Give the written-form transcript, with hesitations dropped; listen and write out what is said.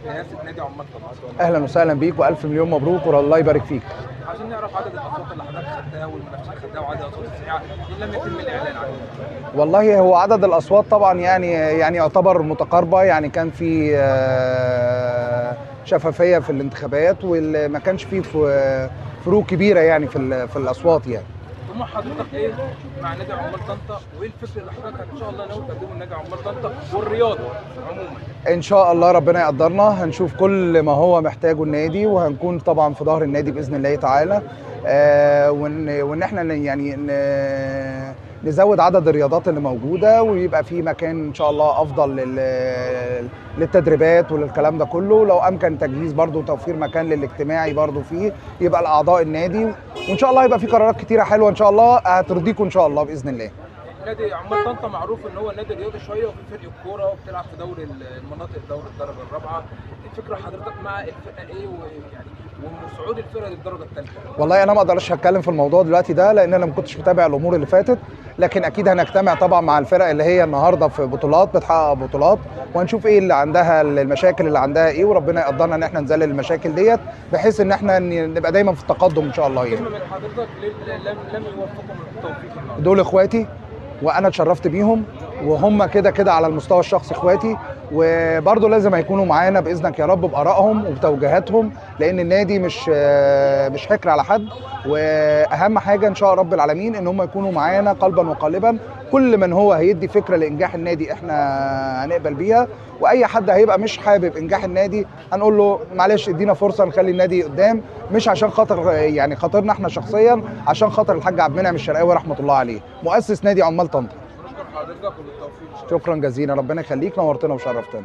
رئاسة نادي عمال طنطا. اهلا وسهلا بيك والف مليون مبروك والله يبارك فيك. عشان نعرف عدد الاصوات اللي حضرتك خدتها والمنافسين خدتها وعدد الاصوات الصحيحة اللي لم يتم الاعلان عنها. والله هو عدد الاصوات طبعا يعني يعتبر متقاربة، يعني كان في شفافية في الانتخابات وما كانش فيه فروق كبيرة يعني في الاصوات يعني. طموح حضرتك ايه مع نادي عمال طنطا، وايه الفكر اللي حضرتك ان شاء الله ناوي تقدمه لنادي عمال طنطا والرياضة عموما؟ ان شاء الله ربنا يقدرنا، هنشوف كل ما هو محتاجه النادي وهنكون طبعا في ظهر النادي باذن الله تعالى، وان احنا يعني نزود عدد الرياضات اللي موجودة ويبقى في مكان ان شاء الله افضل للتدريبات وللكلام ده كله، لو امكن تجهيز برضو وتوفير مكان للاجتماعي برضو فيه يبقى الاعضاء النادي، وان شاء الله يبقى في قرارات كتيرة حلوة ان شاء الله هترضيكم ان شاء الله باذن الله. نادي عمال طنطا معروف ان هو نادي رياضي شوية وفي فرق الكورة وبتلعب في دوري المناطق دوري الدرجة الرابعة، الفكرة حضرتك مع الفرقة ايه ويعني وصعود الفرقة للدرجة الثالثة؟ والله انا ما اقدرش اتكلم في الموضوع دلوقتي ده لان انا ما كنتش متابع الامور اللي فاتت، لكن اكيد هنجتمع طبعا مع الفرق اللي هي النهارده في بطولات بتحقق بطولات، وهنشوف ايه اللي عندها المشاكل اللي عندها ايه، وربنا يقدرنا ان احنا نذلل المشاكل ديت بحيث ان احنا نبقى دايما في التقدم ان شاء الله. يعني كلمة من حضرتك لم يوفقهم التوفيق النهارده. دول اخواتي وانا اتشرفت بيهم، وهم كده كده على المستوى الشخصي اخواتي، وبرضه لازم هيكونوا معانا باذنك يا رب بارائهم وبتوجيهاتهم، لان النادي مش حكر على حد، واهم حاجة ان شاء رب العالمين ان هم يكونوا معانا قلبا وقالبا. كل من هو هيدي فكرة لانجاح النادي احنا هنقبل بيها، واي حد هيبقى مش حابب انجاح النادي هنقول له معلش ادينا فرصة نخلي النادي قدام، مش عشان خاطر يعني خاطرنا احنا شخصيا، عشان خاطر الحاج عبد المنعم الشرقاوي رحمه الله عليه مؤسس نادي عمال طنطا. نشكر حضرتك وبالتوفيق. شكرا جزيلا، ربنا يخليك، نورتنا وشرفتنا.